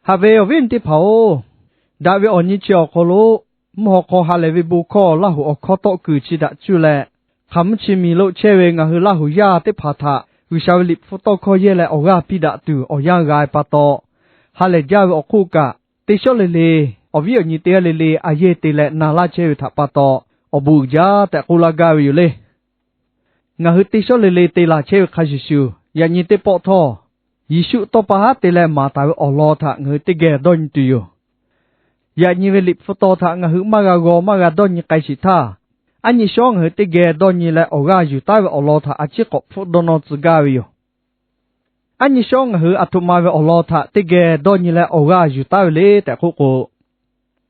Haꞈ ve awˬ viˉ awˬ nyi teˇ hpaˍ-oˬ, daꞈ ve awˬ nyi chi awˬ hk'aw lo mvuhˇ haw hk'aw ha lehˬ ve bon hkawˇ Laˇ huˍ awˬ hkawˇ tawˆ kuiˬ chi htaꞈ cuˇ leh, hk'aˬ mvuhˇ chi miˬ lo chehˇ ve ngaˬ hui Laˇ huˍ yaˇ teˇ hpaˍ htaꞈ G'uiˬsha ve Liꞈ hpu tawˇ hkawˇ yehˇ leh awˬ g'aˇ piˇ daꞈ tuˬ awˬ yanˇ g'a ve pa taw, ha lehˬ jaˇ ve awˬ hk'oˆ kaꞈ, teˇ shawˉ le le awˬ viˉ awˬ nyi teˇ g'aˇ le le a yehˇ te leh na laˇ chehˇ ve htaꞈ pa taw, awˬ bon uiˍ jaˇ tehꞈ k'oˆ laˇ gaˇ ve yoˬ le. Ngaˬ hui teˇ shawˉ le le te laˬ chehˇ ve hk'a shuˍ shuˍ, yaꞈ nyi teˇ pawˆ htawˇ, Yeˍsuˆ tawˇ pa haˉ te leh maˍ taˍ ve awˬ lawn htaꞈ ngaˬ hui teˇ geh dawˇ nyi tuˬ yoˬ. Yaꞈ nyi ve Liꞈ hpu taw htaꞈ ngaˬ hui maˇ g'a g'aw maˇ g'a dawˇ nyi k'ai sheˍ htaˇ, aˉ nyi shawˉ ngaˬ hui teˇ geh dawˇ nyi leh awˬ g'aˇ yuˬ taˉ ve awˬ lawn htaꞈ a ciˉ k'awꞈ hpfuhˆ dawˇ nawˇ tcuh gaˇ ve yoˬ. Aˉ nyi shawˉ ngaˬ hui aˬ htoꞈ ma ve awˬ lawn htaꞈ teˇ geh dawˇ nyi leh awˬ g'aˇ yuˬ taˉ ve le tehꞈ k'oˆ k'o,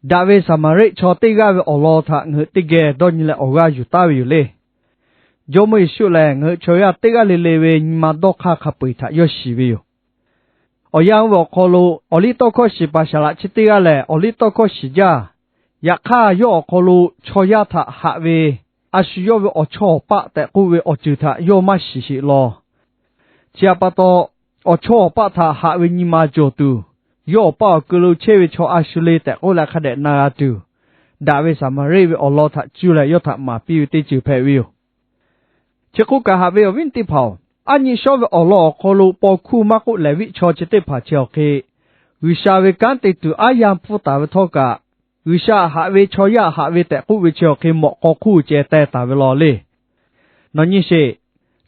daꞈ ve Saˍmaˍriˆ chaw teˇ g'aˇ ve awˬ lawn htaꞈ ngaˬ hui teˇ geh dawˇ nyi leh awˬ g'aˇ yuˬ taˉ ve yoˬ le. Jawˇmawˇ Yeˍsuˆ lehˬ, ngaˬ hui chaw yaˇ teˇ g'aˇ le le ve nyi ma dawˇ hk'aˇ hk'a peu-eˬ htaꞈ yawˇ shiˍ ve yoˬ. Awˬ yanˇ oˇ ve awˬ hk'aw lo, awˬliˇtawˇhkawˇ shiˍ paˍ Saˍlaꞈ chi teˇ g'aˇ lehˬ, awˬliˇtawˇhkawˇ shiˍ jaˇ. Yaꞈ hk'aˇ, yawˇ awˬ hk'aw lo chaw yaˇ htaꞈ haꞈ ve, a shu yawˇ ve awˬ chawˇ awˬ paˆ tehꞈ k'oˆ ve awˬ ceuˬ htaꞈ yawˇ maˇ shiˍ sheˍ law. Chi htaꞈ pa taw, awˬ chawˇ awˬ paˆ htaꞈ haꞈ ve nyi ma cawˬ tuˬ, yawˇ awˬ paˆ awˬ keu lo chehˇ ve chaw a shu le tehꞈ k'oˆ leh hk'a dehꞈ na g'a tuˬ, daꞈ ve Saˍmaˍriˆ ve awˬ lawn htaꞈ cuˇ leh yawˇ htaꞈ maˍ piˇ ve teˇ ceuˬ hpehꞈ ve yoˬ. Chi k'oˆ kaꞈ, haꞈ ve awˬ viˉ teˇ hpaˍ-oˬ, aˉ nyi shawˉ ve awˬ lawn awˬ hk'aw lo paw hkuˇ maˇ k'oˆ, Leˍviˆ chaw chi teˇ hpaˍ chi awˬ hk'e, G'uiˬsha ve kanˉ te tuˬ aˉ yanˇ hpfuhˇ taˍ ve htawˇ kaꞈ, G'uiˬsha haꞈ ve chaw yaˇ haꞈ ve tehꞈ k'oˆ ve chi awˬ hk'e mawꞈ k'aw hkuˇ ceh teh taˍ ve law le. Nawˬ nyi sheˍ.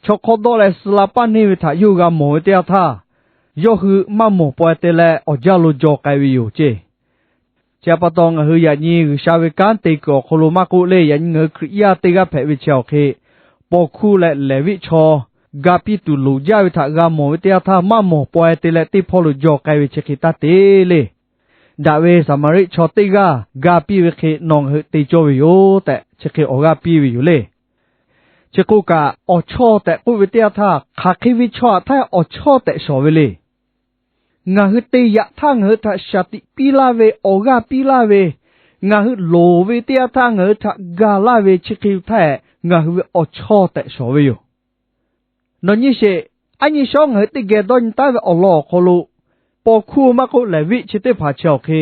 Chaw hk'awˇ dawˆ leh suh la paˇ neˇ ve htaꞈ yawˇ hui g'a mawˬ ve teˇ yanˇ htaˇ, yawˇ hui maˇ mawˬ pawehˇ te leh awˬ jaˇ lo jaw k'ai ve yoˬ ceˇ. Chi htaꞈ pa taw, ngaˬ hui yaꞈ nyi G'uiˬsha ve kanˉ te kuiˬ awˬ hk'aw lo maˇ k'oˆ le, yaꞈ nyi ngaˬ hui Hkriꞈ yaˇ teˇ g'aˇ hpehꞈ ve chi awˬ hk'e, paw hkuˇ leh Leˍviˆ chaw ga piˇ tuˬ loˍ jaˇ ve htaꞈ g'a mawˬ ve teˇ yanˇ htaˇ, maˇ mawˬ pawehˇ te leh teˇ hpawˇ lo jaw k'ai ve chi hk'e taˇ te le. Daꞈ ve Saˍmaˍriˆ chaw teˇ g'aˇ ga piˇ ve hk'e nawˬ ngaˬ hui te cawˇ ve yoˬ tehꞈ, chi hk'e awˬ g'aˇ piˇ ve yoˬ le. Chi k'oˆ kaꞈ, awˬ chawˇ tehꞈ k'oˆ ve teˇ yanˇ htaˇ, hk'aˬ hk'e ve chaw htaꞈ htaˇ awˬ chawˇ tehꞈ shawˍ ve le. Ngaˬ hui te yaꞈ htaˇ ngaˬ hui htaꞈ shaˍ tiꞈ piˇ laˇ ve, awˬ g'aˇ piˇ laˇ ve, ngaˬ hui loˍ ve teˇ yanˇ htaˇ ngaˬ hui htaꞈ ga laˇ ve chi hk'e htaˇ, ngaˬ hui ve awˬ chawˇ tehꞈ shawˍ ve yoˬ. Nawˬ nyi sheˍ. Aˉ nyi shawˉ ngaˬ hui teˇ geh dawˇ nyi taˉ ve awˬ lawn awˬ hk'aw lo, paw hkuˇ maˇ k'oˆ, Leˍviˆ chi teˇ hpaˍ chi awˬ hk'e,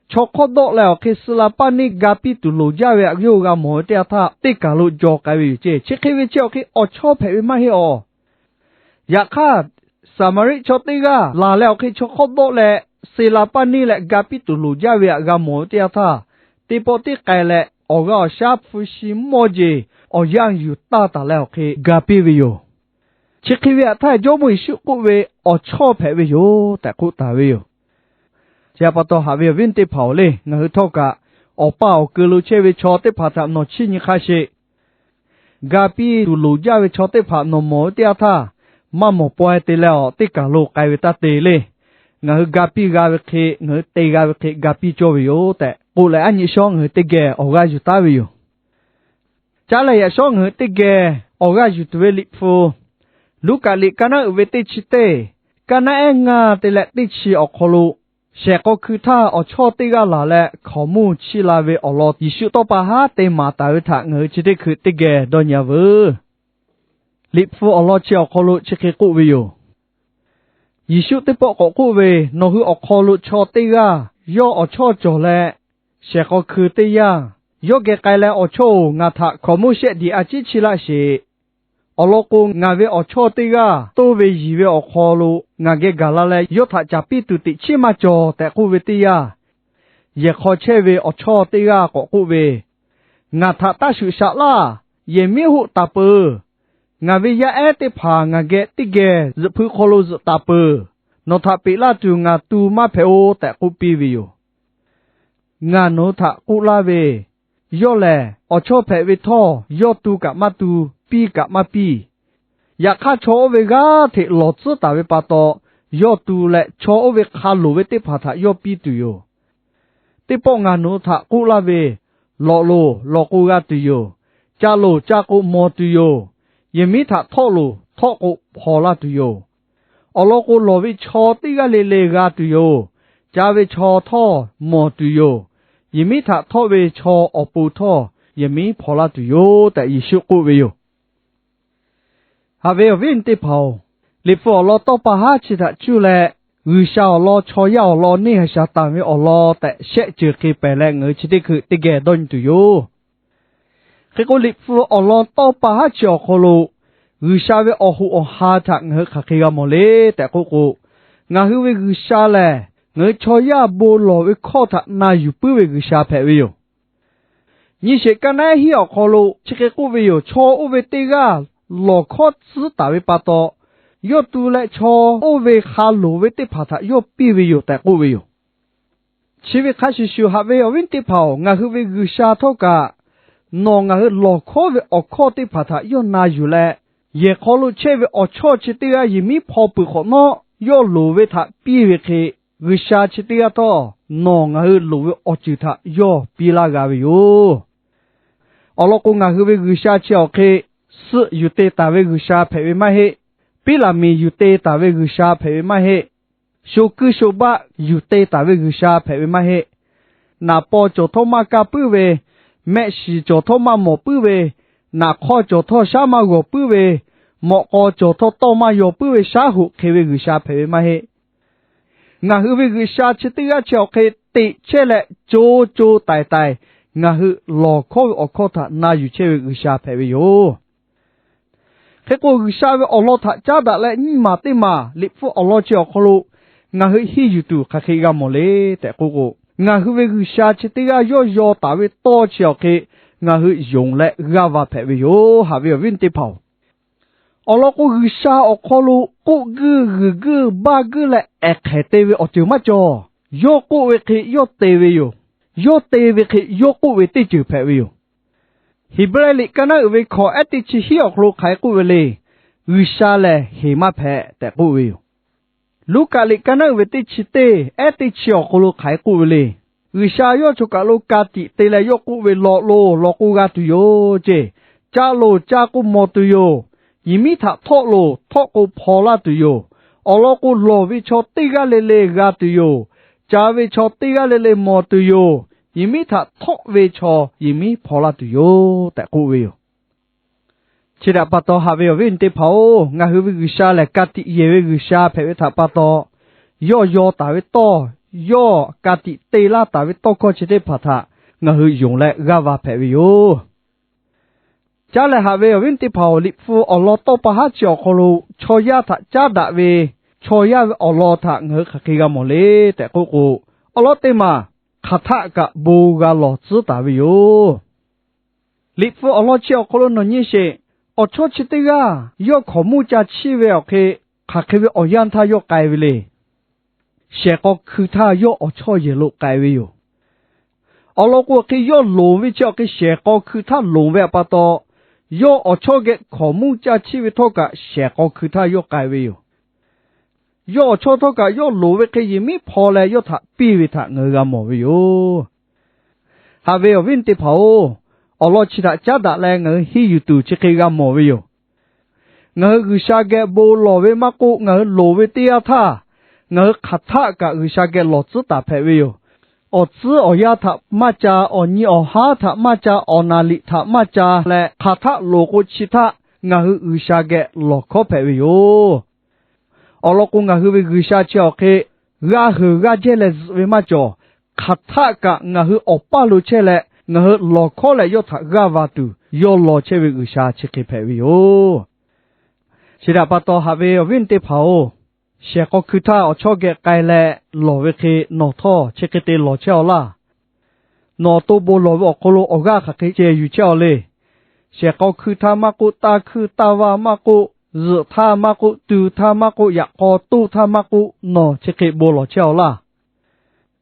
chaw hk'awˇ dawˆ leh awˬ hk'e suh la paˇ neˇ ga piˇ tuˬ loˍ jaˇ ve htaꞈ yawˇ hui g'a mawˬ ve teˇ yanˇ htaˇ, teˇ kaˬ lo jaw k'ai ve yoˬ ceˇ. Chi hk'e ve chi awˬ hk'e awˬ chawˇ hpehꞈ ve maˇ heˆ awˬ. Yaꞈ hk'aˇ, Saˍmaˍriˆ chaw teˇ g'aˇ laˬ leh awˬ hk'e chaw hk'awˇ dawˆ leh, suh la paˇ neˇ leh ga piˇ tuˬ loˍ jaˇ ve htaꞈ g'a mawˬ ve teˇ yanˇ htaˇ, teˇ pawˆ tiˉ k'ai leh awˬ g'a awˬ shaˉ hpu shi mawˇ jeˬ awˬ yanˇ yuˬ taˇ taˍ leh awˬ hk'e ga piˇ ve yoˬ. Chi hk'e ve htaꞈ htaˇ, Jawˇmawˇ Yeˍsuˆ k'oˆ ve, awˬ chawˇ hpehꞈ ve yoˬ tehꞈ k'oˆ taˍ ve yoˬ. Chi htaꞈ pa taw, haꞈ ve awˬ viˉ teˇ hpaˍ-oˬ le, ngaˬ hui htawˇ kaꞈ awˬ paˇ awˬ keu lo chehˇ ve chaw teˇ hpaˍ htaꞈ nawˬ chiˇ nyi hk'a sheˍ. Ga piˇ tuˬ loˍ jaˇ ve chaw teˇ hpaˍ nawˬ mawˬ ve teˇ yanˇ htaˇ, maˇ mawˬ pawehˇ te leh awˬ teˇ kaˬ lo k'ai ve taˇ te le. Ngaˬ hui ga piˇ g'a ve hk'e, ngaˬ hui te g'a ve hk'e ga piˇ cawˇ ve yoˬ tehꞈ k'oˆ leh, aˉ nyi shawˉ ngaˬ hui teˇ geh awˬ g'aˇ yuˬ taˉ ve yoˬ. Caˉ leh yaꞈ shawˉ ngaˬ hui teˇ geh awˬ g'aˇ yuˬ tuˬ ve Liꞈ hpu, Luˉkaꞈ liꞈ kaˇ naˉ uiˍ ve teˇ chi teˇ, kaˇ naˉ ehˉ ngaˇ te leh teˇ chi awˬ hk'aw lo, shehˍ k'aw hkui htaˇ awˬ chawˇ teˇ g'aˇ laˬ leh hkaoˍmonˇ chiˇ la ve awˬ lawn Yeˍsuˆ tawˇ pa haˉ te maˍ taˍ ve htaꞈ ngaˬ hui chi teˇ hkui teˇ geh dawˇ nyi-a veuˬ. Liꞈ hpu awˬ lawn chi awˬ hk'aw lo chi hk'e k'oˆ ve yoˬ. Yeˍsuˆ teˇ pawˆ k'awꞈ k'oˆ ve, Nawˬ hui awˬ hk'aw lo chaw teˇ g'aˇ yawˇ awˬ chawˇ cawˬ leh, shehˍ k'aw hkui teˇ yanˇ, yawˇ geh k'ai leh, Awˬ chawˇ-oˬ, ngaˬ htaꞈ hkaoˍmonˇ shehˆ diˍ a ciˉ chiˇ laˇ sheˍ. Awˬ lawn k'o, ngaˬ ve awˬ chawˇ teˇ g'aˇ toˇ ve yiˍ ve awˬ hk'aw lo ngaˬ geh gaˬ la leh, yawˇ htaꞈ caˍ piˇ tuˬ teꞈ chiˉ maˇ cawˬ tehꞈ k'oˆ ve teˇ yanˇ, yehˬ hk'aw chehˇ ve awˬ chawˇ teˇ g'aˇ k'awꞈ k'oˆ ve, Ngaˬ htaꞈ taˇ shuˍ shaꞈ laˇ. Yehˬ miˉ hoˆ taˍ peuˬ. Ngaˬ ve yaˇ ehˉ teˇ hpaˍ ngaˬ geh teˇ geh zuhꞈ hpui hk'aw lo zuhꞈ taˍ peuˬ. Nawˬ htaꞈ peꞈ laˇ tuˬ ngaˬ tu maˇ hpehꞈ-oˬ tehꞈ k'oˆ piˇ ve yoˬ. Ngaˬ nawˬ hui htaꞈ k'oˆ laˇ ve, yawˇ lehˬ awˬ chawˇ hpehꞈ ve htawˇ, yawˇ tu kaꞈ maˇ tu, piˇ kaꞈ maˇ piˇ. Yaꞈ hk'aˇ, chaw oˇ ve g'aˇ hteꞈ lawˬ tcuhˉ taˍ ve pa taw, yawˇ tu leh chaw oˇ ve hk'a loˍ ve teˇ hpaˍ htaꞈ yawˇ piˇ tuˬ yoˬ. Teˇ pawˆ ngaˬ nawˬ hui htaꞈ k'oˆ laˇ ve, lawꞈ loˬ, lawꞈ k'o g'a tuˬ yoˬ. Ca loˬ, ca k'o mawˬ tuˬ yoˬ. Yehˬ miˉ htaꞈ htawˆ loˬ, htawˆ k'o hpaw laˇ tuˬ yoˬ. Awˬ lawn k'o, lawˬ ve chaw teˇ g'aˇ le le g'a tuˬ yoˬ. Ca ve chaw htawˇ mawˬ tuˬ yoˬ. Yehˬ miˉ htaꞈ htawˆ ve chaw awˬ pon htawˇ yehˬ miˉ hpaw laˇ tuˬ yoˬ tehꞈ Yeˍsuˆ k'oˆ ve yoˬ. Haꞈ ve awˬ viˉ teˇ hpaˍ-oˬ, Liꞈ hpu awˬ lawn tawˇ pa haˉ chi htaꞈ cuˇ leh, G'uiˬsha awˬ lawn, chaw yaˇ awˬ lawn, neˇ haiˬ Saˍtanˍ ve awˬ lawn tehꞈ shehˆ ceuˬ hk'e pehˬ leh ngaˬ hui chi teˇ hkui teˇ geh dawˇ nyi tuˬ yoˬ. Hk'e k'o, Liꞈ hpu awˬ lawn tawˇ pa haˉ chi awˬ hk'aw lo G'uiˬsha ve awˬ hoꞈ awˬ ha htaꞈ ngaˬ hui hk'aˬ hk'e g'a mawˬ le tehꞈ k'oˆ k'o, ngaˬ hui ve G'uiˬsha lehˬ ngaˬ hui chaw yaˇ bon lawˬ ve hkawˇ htaꞈ na yuˬ puiˉ ve G'uiˬsha hpehꞈ ve yoˬ. Nyi sheˍ, kaˇ naˉ hiˉ awˬ hk'aw lo chi hk'e k'oˆ ve yoˬ. Chaw oˇ ve teˇ g'aˇ lawˬ hkawˇ tcuhˉ taˍ ve pa taw, yawˇ tu leh chaw oˇ ve hk'a loˍ ve teˇ hpaˍ htaꞈ yawˇ piˇ ve yoˬ tehꞈ k'oˆ ve yoˬ. Chi ve hk'a shuˍ shuˍ, haꞈ ve awˬ viˉ teˇ hpaˍ-oˬ, ngaˬ hui ve G'uiˬsha htawˇ kaꞈ nawˬ ngaˬ hui lawˬ hkawˉ ve awˬ hkawˇ teˇ hpaˍ htaꞈ yawˇ na yuˬ leh, yehˬ hk'aw lo chehˇ ve awˬ chawˇ chi teˇ g'aˇ yehˬ miˉ hpaw peuˬ hk'awꞈ nawˉ, yawˇ loˍ ve htaꞈ piˇ ve hk'e, G'uiˬsha chi teˇ g'aˇ htawˇ nawˬ ngaˬ hui loˍ ve awˬ ceuˬ htaꞈ yawˇ piˇ laˇ g'a ve yoˬ. Awˬ lawn k'o, ngaˬ hui ve G'uiˬsha chi awˬ hk'e suhˆ yuˬ te taˍ ve G'uiˬsha hpehꞈ ve maˇ heˆ. Piˉlaꞈmiˍ yuˬ te taˍ ve G'uiˬsha hpehꞈ ve maˇ heˆ. Sho kuiˇ sho baˆ yuˬ te taˍ ve G'uiˬsha hpehꞈ ve maˇ heˆ. Naˍ paw cawˬ htawˇ maˇ kaˇ puiˉ ve, mehˆ shiˍ cawˬ htawˇ maˇ mawˬ puiˉ ve, naˍ hk'awˇ cawˬ htawˇ shaˉ maˇ g'awˬ puiˉ ve, mawꞈ k'aw cawˬ htawˇ tawˇ maˇ yaw puiˉ ve shaˉ hoꞈ hk'e ve G'uiˬsha hpehꞈ ve maˇ heˆ. Ngaˬ hui ve G'uiˬsha chi teˇ g'aˇ chi awˬ hk'e teꞈ chehˇ leh, co co taiˍ taiˍ ngaˬ hui lawˬ hkawˉ ve awˬ hkawˇ htaꞈ na yuˬ chehˇ ve G'uiˬsha hpehꞈ ve yoˬ. Hk'e k'o, G'uiˬsha ve awˬ lawn htaꞈ caˉ daꞈ leh nyiˇ maˬ teˇ maˬ Liꞈ hpu awˬ lawn chi awˬ hk'aw lo ngaˬ hui henˇ yuˬ tuˬ hk'aˬ hk'e g'a mawˬ le tehꞈ k'oˆ k'o, ngaˬ hui ve G'uiˬsha chi teˇ g'aˇ yawˇ yaw taˍ ve tawˇ chi awˬ hk'e ngaˬ hui yonˍ leh g'aˇ va hpehꞈ ve yoˬ. Haꞈ ve awˬ viˉ teˇ hpaˍ-oˬ, awˬ lawn k'o, G'uiˬsha awˬ hk'aw lo k'oˆ guiˇ g'uiˬ guiˇ baˇ guiˇ leh ehˍ hk'ehˍ te ve awˬ ceuˬ maˇ cawˬ. Yawˇ k'oˆ ve hk'e yawˇ te ve yoˬ. Yawˇ te ve hk'e yawˇ k'oˆ ve teˇ ceuˬ hpehꞈ ve yoˬ. Heˍbrehˇ liꞈ kaˇ naˉ uiˍ ve hkawꞈ ehˉ teˇ chi hiˉ awˬ hk'aw lo hk'aˬ hk'e k'oˆ ve le. G'uiˬsha lehˬ heˍ maˇ hpehꞈ tehꞈ k'oˆ ve yoˬ. Luˉkaꞈ liꞈ kaˇ naˉ uiˍ ve teˇ chi teˇ ehˉ teˇ chi awˬ hk'aw lo hk'aˬ hk'e k'oˆ ve le. G'uiˬsha yawˇ choˬ kaˬ lo ka tiꞈ te leh yawˇ k'oˆ ve, Lawˬ loˬ, lawˬ k'o g'a tuˬ yoˬ ceˇ. Caˇ loˬ, caˇ k'o mawˬ tuˬ yoˬ. Yehˬ miˉ htaꞈ htawˆ loˬ, htawˆ k'o hpaw laˇ tuˬ yoˬ. Awˬ lawn k'o, lawˬ ve chaw teˇ g'aˇ le le g'a tuˬ yoˬ. Caˍ ve chaw teˇ g'aˇ le le mawˬ tuˬ yoˬ. Yehˬ miˉ htaꞈ htawˆ ve chaw yehˬ miˉ hpaw laˇ tuˬ yoˬ tehꞈ k'oˆ ve yoˬ. Chi htaꞈ pa taw, haꞈ ve awˬ viˉ awˬ nyi teˇ hpaˍ-oˬ, ngaˬ hui ve G'uiˬsha lehˬ ka tiꞈ yeˬ ve G'uiˬsha hpehꞈ ve htaꞈ pa taw, yawˇ yaw taˍ ve tawˇ, yawˇ ka tiꞈ te laˇ taˍ ve tawˇ hkawˇ chi teˇ hpaˍ htaꞈ ngaˬ hui yonˍ leh g'aˇ va hpehꞈ ve yoˬ. Caˉ leh, haꞈ ve awˬ viˉ teˇ hpaˍ-oˬ, Liꞈ hpu awˬ lawn tawˇ pa haˉ chi awˬ hk'aw lo chaw yaˇ htaꞈ caˉ daꞈ ve, chaw yaˇ ve awˬ lawn htaꞈ ngaˬ hui hk'aˬ hk'e g'a mawˬ le tehꞈ k'oˆ k'o, awˬ lawn teˇ maˬ hk'aˬ htaˆ kaꞈ bon g'a lawˬ tcuhˉ taˍ ve yoˬ. Liꞈ hpu awˬ lawn chi awˬ hk'aw lo nawˬ nyi sheˍ. Awˬ chawˇ chi teˇ g'aˇ yawˇ hkaoˍmonˇ ca chiˇ ve awˬ hk'e, hk'aˬ hk'e ve awˬ yanˇ htaˇ yawˇ k'ai ve le. Shehˍ k'aw hkui htaˇ yawˇ awˬ chawˇ yehˬ lo k'ai ve yoˬ. Awˬ lawn k'o, hk'e yawˇ loˍ ve chi awˬ hk'e shehˍ k'aw hkui htaˇ loˍ ve pa taw, yawˇ awˬ chawˇ geh hkaoˍmonˇ ca chiˇ ve htawˇ kaꞈ shehˍ k'aw hkui htaˇ yawˇ k'ai ve yoˬ. Yawˇ awˬ chawˇ htawˇ kaꞈ yawˇ loˍ ve hk'e yehˬ miˉ hpaw leh yawˇ htaꞈ piˇ ve htaꞈ ngaˬ hui g'a mawˬ ve yoˬ. Haꞈ ve awˬ viˉ teˇ hpaˍ-oˬ, awˬ lawn chi htaꞈ caˉ daꞈ leh ngaˬ hui henˇ yuˬ tuˬ chi hk'e g'a mawˬ ve yoˬ. Ngaˬ hui G'uiˬsha geh bon lawˬ ve maˇ k'oˆ, ngaˬ hui loˍ ve teˇ yanˇ htaˇ, ngaˬ hui hk'aˬ htaˆ kaꞈ G'uiˬsha geh lawˬ tcuhˉ taˍ hpehꞈ ve yoˬ. Awˬ tcuhˉ awˬ yanˇ htaꞈ maˇ ca, awˬ nyi awˬ haˉ htaꞈ maˇ ca, awˬ naˍ liꞈ htaꞈ maˇ ca leh, hk'aˬ htaˆ loˍ k'o chi htaˇ ngaˬ hui G'uiˬsha geh lawˬ hkawˉ hpehꞈ ve yoˬ. Awˬ lawn k'o, ngaˬ hui ve G'uiˬsha chi awˬ hk'e g'aˇ hui g'aˇ jehˇ leh zuhꞈ ve maˇ cawˬ. Hk'aˬ htaˆ kaꞈ ngaˬ hui awˬ paˇ lo chehˇ leh, ngaˬ hui lawˬ hkawˉ leh yawˇ htaꞈ g'aˇ va tuˬ yawˇ law chehˇ ve G'uiˬsha chi hk'e hpehꞈ ve yoˬ. Chi htaꞈ pa taw, haꞈ ve awˬ viˉ teˇ hpaˍ-oˬ, shehˍ k'aw hkui htaˇ awˬ chawˇ geh k'ai leh lawˬ ve hk'e nawˬ htawˇ chi hk'e te lawˬ chehˇ-aw laˇ. Nawˬ awˬ to bon lawˬ ve awˬ hk'aw lo awˬ g'aˇ hk'aˬ hk'e ceh yuˬ chehˇ-aw le. Shehˍ k'aw hkui htaˇ maˇ k'oˆ, taˇ hkuiˇ taˇ vaˇ maˇ k'oˆ, zuhꞈ htaˇ maˇ k'oˆ, tu htaˇ maˇ k'oˆ, yaꞈ k'aw toˆ htaˇ maˇ k'oˆ, nawˬ chi hk'e bon lawˬ chehˇ-aw laˇ.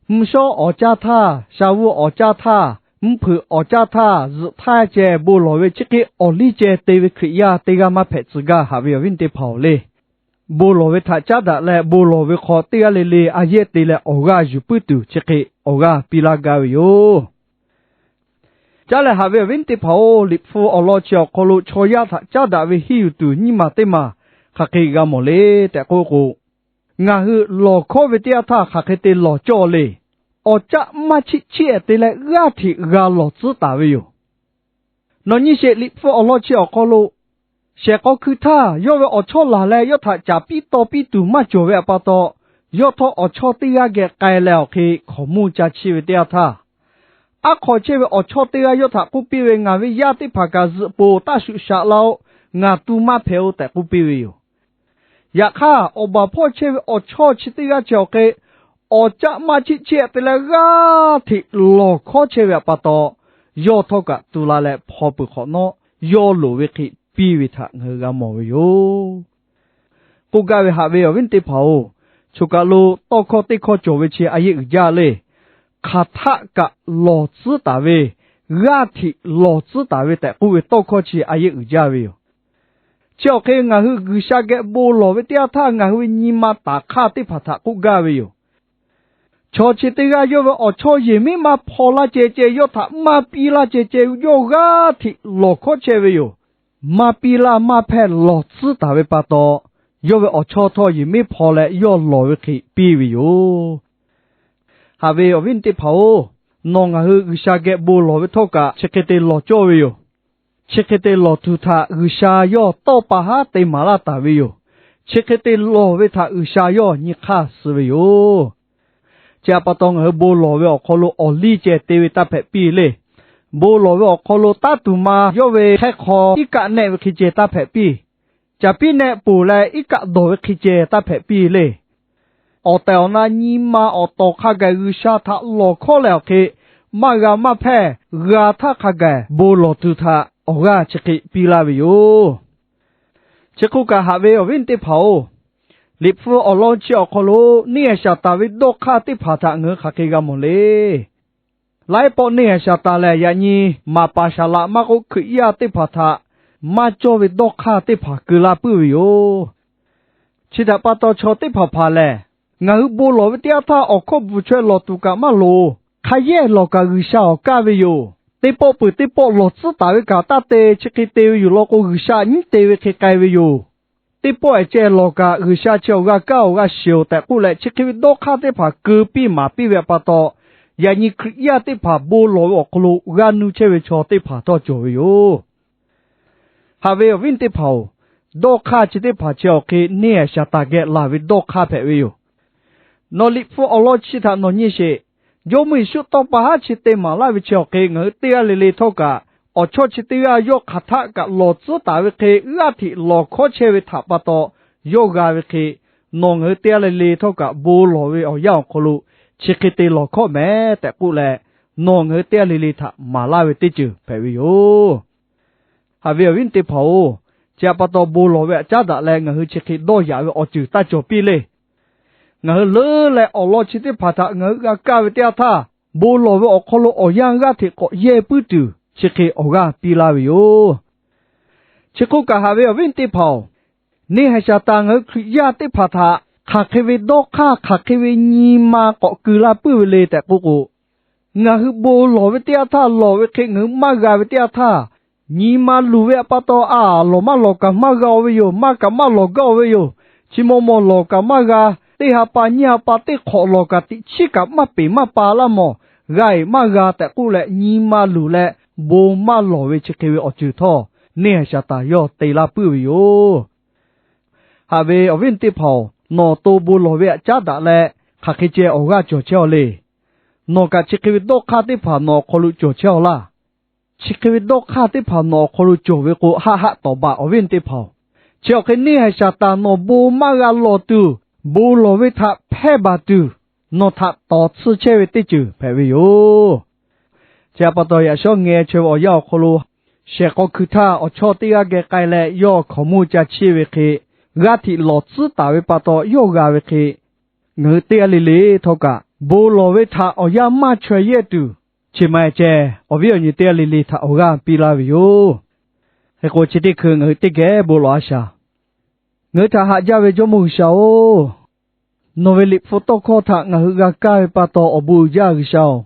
Mvuhˇ shawˉ awˬ caˇ htaˇ, sha vuˇ awˬ caˇ htaˇ, mvuhˇ hpeuꞈ awˬ caˇ htaˇ, zuhꞈ htaˇ ceh bon lawˬ ve chi hk'e awˬ liˇ ceh te ve Hkriꞈ yaˇ teˇ g'aˇ maˇ hpehꞈ tcuh gaˇ, haꞈ ve awˬ viˉ teˇ hpaˍ-oˬ le. Bon lawˬ ve htaꞈ caˉ daꞈ leh bon lawˬ ve hk'aw teˇ g'aˇ le le a yehˇ te leh awˬ g'aˇ yuˬ puiˉ tuˬ chi hk'e awˬ g'aˇ piˇ laˇ gaˇ ve yoˬ. Caˉ leh, haꞈ ve awˬ viˉ teˇ hpaˍ-oˬ, Liꞈ hpu awˬ lawn chi awˬ hk'aw lo chaw yaˇ htaꞈ caˉ daꞈ ve henˇ yuˬ tuˬ nyiˇ maˬ teˇ maˬ hk'aˬ hk'e g'a mawˬ le tehꞈ k'oˆ k'o, ngaˬ hui lawˬ hkawˉ ve teˇ yanˇ htaˇ hk'aˬ hk'e te lawˬ cawˇ le. Awˬ caˆ maˇ chiˆ chiˆ-ehˍ te leh g'aˇ hteꞈ g'a lawˬ tcuhˉ taˍ ve yoˬ. Nawˬ nyi sheˍ, Liꞈ hpu awˬ lawn chi awˬ hk'aw lo shehˍ k'aw hkui htaˇ yawˇ ve awˬ chawˇ laˬ leh yawˇ htaꞈ caˍ piˇ taw piˇ tuˬ maˇ cawˬ ve pa taw, Yawˇ htawˇ awˬ chawˇ teˇ g'aˇ geh k'ai leh awˬ hk'e hkaoˍmonˇ ca chiˇ ve teˇ yanˇ htaˇ, aˉ hk'aw chehˇ ve awˬ chawˇ teˇ g'aˇ yawˇ htaꞈ k'oˆ piˇ ve, Ngaˬ ve yaˇ teˇ hpaˍ kaꞈ zuhꞈ poˬ taˇ shuˍ shaꞈ la-oˬ. Ngaˬ tu maˇ hpehꞈ-oˬ tehꞈ k'oˆ piˇ ve yoˬ. Yaꞈ hk'aˇ, awˬ baˬ hpawˇ chehˇ ve awˬ chawˇ chi teˇ g'aˇ chi awˬ hk'e awˬ caˆ maˇ chiˆ chiˆ-a te leh g'aˇ hteꞈ lawˬ hkawˉ chehˇ ve pa taw, yawˇ htawˇ kaꞈ tu la leh hpaw peuˬ hk'awꞈ nawˉ, yawˇ loˍ ve hk'e piˇ ve htaꞈ ngaˬ hui g'a mawˬ ve yoˬ. K'oˆ gaˇ ve haꞈ ve awˬ viˉ teˇ hpaˍ-oˬ, choˬ kaˬ lo tawˇ hkawˇ teˇ hkawˇ cawˬ ve chi a yehˉ uiˍ jaˇ le. Hk'aˬ htaˆ kaꞈ lawˬ tcuhˉ taˍ ve, g'aˇ hteꞈ lawˬ tcuhˉ taˍ ve tehꞈ k'oˆ ve tawˇ hkawˇ chi a yehˉ uiˍ jaˇ ve yoˬ. Chi awˬ hk'e ngaˬ hui G'uiˬsha geh bon lawˬ ve teˇ yanˇ htaˇ, ngaˬ hui ve nyi ma taˍ hk'aˇ teˇ hpaˍ htaꞈ k'oˆ gaˇ ve yoˬ. Chaw chi teˇ g'aˇ yawˇ ve awˬ chawˇ yehˬ miˉ maˇ hpaw laˇ ceh ceh, yawˇ htaꞈ maˇ piˇ laˇ ceh ceh, yawˇ g'aˇ hteꞈ lawˬ hkawˉ chehˇ ve yoˬ. Maˇ piˇ laˇ maˇ hpehˇ lawˬ tcuhˉ taˍ ve pa taw, yawˇ ve awˬ chawˇ htawˇ yehˬ miˉ hpaw leh yawˇ lawˬ ve hk'e piˇ ve yoˬ. Haꞈ ve awˬ viˉ teˇ hpaˍ-oˬ, nawˬ ngaˬ hui G'uiˬsha geh bon lawˬ ve htawˇ kaꞈ chi hk'e te lawˬ cawˇ ve yoˬ. Chi hk'e te lawˬ tuˬ htaꞈ G'uiˬsha yawˇ tawˇ pa haˉ te maˍ laˇ taˍ ve yoˬ. Chi hk'e te lawˬ ve htaꞈ G'uiˬsha yawˇ nyi hk'aˇ suh ve yoˬ. Chi htaꞈ pa taw, ngaˬ hui bon lawˬ ve awˬ hk'aw lo awˬ liˇ ceh te ve taˇ hpehꞈ piˇ le. Bon lawˬ ve awˬ hk'aw lo taˇ tuˬ ma yawˇ ve hk'ehˇ hk'aw iˉ kaˆ nehˆ ve hk'e ceh taˇ hpehꞈ piˇ. Caˍ piˉ nehˆ poˬ leh iˉ kaˆ dawˬ ve hk'e ceh taˇ hpehꞈ piˇ le. Awˬ tehˬ awˬ na nyi ma awˬ tawˍ hk'a gaˬ G'uiˬsha htaꞈ lawˬ hkawˉ leh awˬ hk'e, maˇ g'a maˇ hpehˇ g'a htaˇ hk'a gaˬ bon lawˬ tuˬ htaꞈ awˬ g'aˇ chi hk'e piˇ laˇ ve yoˬ. Chi hk'oˆ kaꞈ, haꞈ ve awˬ viˉ teˇ hpaˍ-oˬ, Liꞈ hpu awˬ lawn chi awˬ hk'aw lo neˇhaiˬ Saˍtanˍ ve dawˇ hk'aˇ teˇ hpaˍ htaꞈ ngaˬ hui hk'aˬ hk'e g'a mawˬ le. Laiˉ pawˆ neˇhaiˬ Saˍtanˍ lehˬ, yaꞈ nyi maˍ paˍ saˍ laꞈ maˇ k'oˆ, Hkriꞈ yaˇ teˇ hpaˍ htaꞈ maˇ cawˇ ve dawˇ hk'aˇ teˇ hpaˍ keu la puiˉ ve yoˬ. Chi htaꞈ pa taw, chaw teˇ hpaˍ hpaˍ lehˬ, ngaˬ hui bon lawˬ ve teˇ yanˇ htaˇ awˬ hkawˇ bvuhˬ chaweh lawˬ tuˬ kaꞈ maˇ loˍ. Hk'a yehˇ lawˬ kaꞈ G'uiˬsha awˬ kaˇ ve yoˬ. Teˇ pawˆ peuˬ teˇ pawˆ lawˬ tcuhˉ taˍ ve kaꞈ taˇ te, chi hk'e te ve yoˬ law k'o, G'uiˬsha nyiˉ te ve hk'e k'ai ve yoˬ. Teˇ pawˆ ehˍ ceh lawˬ kaꞈ, G'uiˬsha chi awˬ g'a kaˇ awˬ g'a shiˍ-oˬ tehꞈ k'oˆ leh, chi hk'e ve dawˇ hk'aˇ teˇ hpaˍ keu piˇ maˍ piˇ ve pa taw, yaꞈ nyi Hkriꞈ yaˇ teˇ hpaˍ bon lawˬ ve awˬ hk'aw lo g'a nuˇ chehˇ ve chaw teˇ hpaˍ htawˇ cawˬ ve yoˬ. Haꞈ ve awˬ viˉ teˇ hpaˍ-oˬ, dawˇ hk'aˇ chi teˇ hpaˍ chi awˬ hk'e neˇhaiˬ Saˍtanˍ geh laˬ ve dawˇ hk'aˇ hpehꞈ ve yoˬ. Nawˬ Liꞈ hpu awˬ lawn chi htaꞈ nawˬ nyi sheˍ. Jawˇmawˇ Yeˍsuˆ tawˇ pa haˉ chi te maˍ laˇ ve chi awˬ hk'e ngaˬ hui teˇ g'aˇ le le htawˇ kaꞈ, awˬ chawˇ chi teˇ g'aˇ yawˇ hk'aˬ htaˆ kaꞈ lawˬ tcuhˉ taˍ ve hk'e g'aˇ hteꞈ lawˬ hkawˉ chehˇ ve htaꞈ pa taw, yawˇ g'a ve hk'e, nawˬ ngaˬ hui teˇ g'aˇ le le htawˇ kaꞈ bon lawˬ ve awˬ yanˇ awˬ hk'aw lo chi hk'e te lawˬ hkawˉ mehˍ tehꞈ k'oˆ leh, nawˬ ngaˬ hui teˇ g'aˇ le le htaꞈ maˍ laˇ ve teˇ ceuˬ hpehꞈ ve yoˬ. Haꞈ ve awˬ viˉ teˇ hpaˍ-oˬ, chi htaꞈ pa taw bon lawˬ ve htaꞈ caˉ daꞈ leh ngaˬ hui chi hk'e dawˇ yaꞈ ve awˬ ceuˬ taˇ cawˬ piˇ le. Ngaˬ hui leuˉ leh awˬ lawn chi teˇ hpaˍ htaꞈ ngaˬ hui g'a kaˇ ve teˇ yanˇ htaˇ, bon lawˬ ve awˬ hk'aw lo awˬ yanˇ g'aˇ hteꞈ k'awꞈ yehˇ puiˉ tuˬ chi hk'e awˬ g'aˇ piˇ laˇ ve yoˬ. Chi hk'oˆ kaꞈ, haꞈ ve awˬ viˉ teˇ hpaˍ-oˬ, neˇhaiˬ Saˍtanˍ ngaˬ hui Hkriꞈ yaˇ teˇ hpaˍ htaꞈ hk'aˬ hk'e ve dawˇ hk'aˇ, hk'aˬ hk'e ve nyi ma k'awꞈ keu laˇ puiˉ ve le tehꞈ k'oˆ k'o, ngaˬ hui bon lawˬ ve teˇ yanˇ htaˇ, lawˬ ve hk'e ngaˬ hui maˇ g'a ve teˇ yanˇ htaˇ, nyi ma luˬ ve pa taw, a, lawˬ maˇ lawˬ kaꞈ maˇ g'a-o ve yoˬ. Maˇ kaꞈ maˇ lawˬ gaˇ-o ve yoˬ. Chi maw maw lawˬ kaꞈ maˇ g'a. Teˇ ha pa nyiˇ ha pa teˇ hk'awꞈ lawˬ kaꞈ, teꞈ chiˉ kaꞈ maˇ peˬ maˇ pa laˇ mawˬ. G'a-eˬ maˇ g'a tehꞈ k'oˆ leh, nyi ma luˬ leh bon maˇ lawˬ ve chi hk'e ve awˬ ceuˬ htawˇ, neˇhaiˬ Saˍtanˍ yawˇ te laˇ puiˉ ve yoˬ. Haꞈ ve awˬ viˉ teˇ hpaˍ-oˬ, nawˬ to bon lawˬ ve htaꞈ caˉ daꞈ leh, hk'aˬ hk'e ceh awˬ g'aˇ cawˬ chehˇ-aw le. Nawˬ kaꞈ chi hk'e ve dawˇ hk'aˇ teˇ hpaˍ nawˬ awˬ hk'aw lo cawˬ chehˇ-aw laˇ. Chi hk'e ve dawˇ hk'aˇ teˇ hpaˍ nawˬ awˬ hk'aw lo cawˬ ve k'o, haˆ haˆ tawˍ baˬ awˬ viˉ teˇ hpaˍ-oˬ. Chi awˬ hk'e neˇhaiˬ Saˍtanˍ nawˬ bon maˇ g'a lawˬ tuˬ, bon lawˬ ve htaꞈ hpehˇ baˬ tuˬ, nawˬ htaꞈ tawˍ tsuhˇ chehˇ ve teˇ ceuˬ hpehꞈ ve yoˬ. Chi htaꞈ pa taw, yaꞈ shawˉ ngeh chaweh ve awˬ yanˇ awˬ hk'aw lo, shehˍ k'aw hkui htaˇ awˬ chawˇ teˇ g'aˇ geh k'ai leh, yawˇ hkaoˍmonˇ ca chiˇ ve hk'e, g'aˇ hteꞈ lawˬ tcuhˉ taˍ ve pa taw yawˇ g'a ve hk'e, ngaˬ hui teˇ g'aˇ le le htawˇ kaꞈ, bon lawˬ ve htaꞈ awˬ yanˇ maˇ chaweh yehˇ tuˬ, chi ma ceh awˬ viˉ awˬ nyi teˇ g'aˇ le le htaꞈ awˬ g'aˇ piˇ laˇ ve yoˬ. Hk'e k'o, chi teˇ hkui ngaˬ hui teˇ geh bon lawˬ a shaˍ. Ngaˬ hui htaꞈ haꞈ jaˇ ve Jawˇmawˇ G'uiˬsha-oˬ, nawˬ ve Liꞈ hpu tawˇ hkawˇ htaꞈ ngaˬ hui g'a kaˇ ve pa taw awˬ bon uiˍ jaˇ G'uiˬsha-oˬ,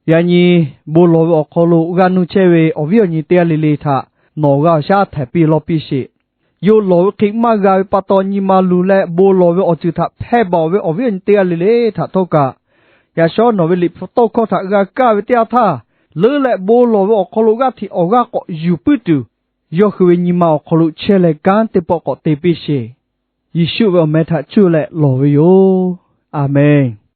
yaꞈ nyi bon lawˬ ve awˬ hk'aw lo g'aˇ nuˇ chehˇ ve awˬ viˉ awˬ nyi teˇ g'aˇ le le htaꞈ nawˬ awˬ g'aˇ awˬ shaˉ htehꞈ piˇ lawˇ piˇ sheˍ. Yawˇ lawˬ ve hk'e maˇ g'a ve pa taw nyi ma luˬ leh bon lawˬ ve awˬ ceuˬ htaꞈ hpehˇ baˬ-oˬ ve awˬ viˉ awˬ nyi teˇ g'aˇ le le htaꞈ htawˇ kaꞈ, yaꞈ shawˉ nawˬ ve Liꞈ hpu tawˇ hkawˇ htaꞈ g'a kaˇ ve teˇ yanˇ htaˇ, leuˉ leh bon lawˬ ve awˬ hk'aw lo g'aˇ hteꞈ awˬ g'aˇ k'awꞈ yuˬ puiˉ tuˬ, yawˇ hui ve nyi ma awˬ hk'aw lo chehˇ leh kanˉ teˇ pawˆ k'awꞈ te piˇ sheˍ. Yeˍsuˆ ve awˬ meh htaꞈ cuˇ leh lawˬ ve yoˬ. A menˬ.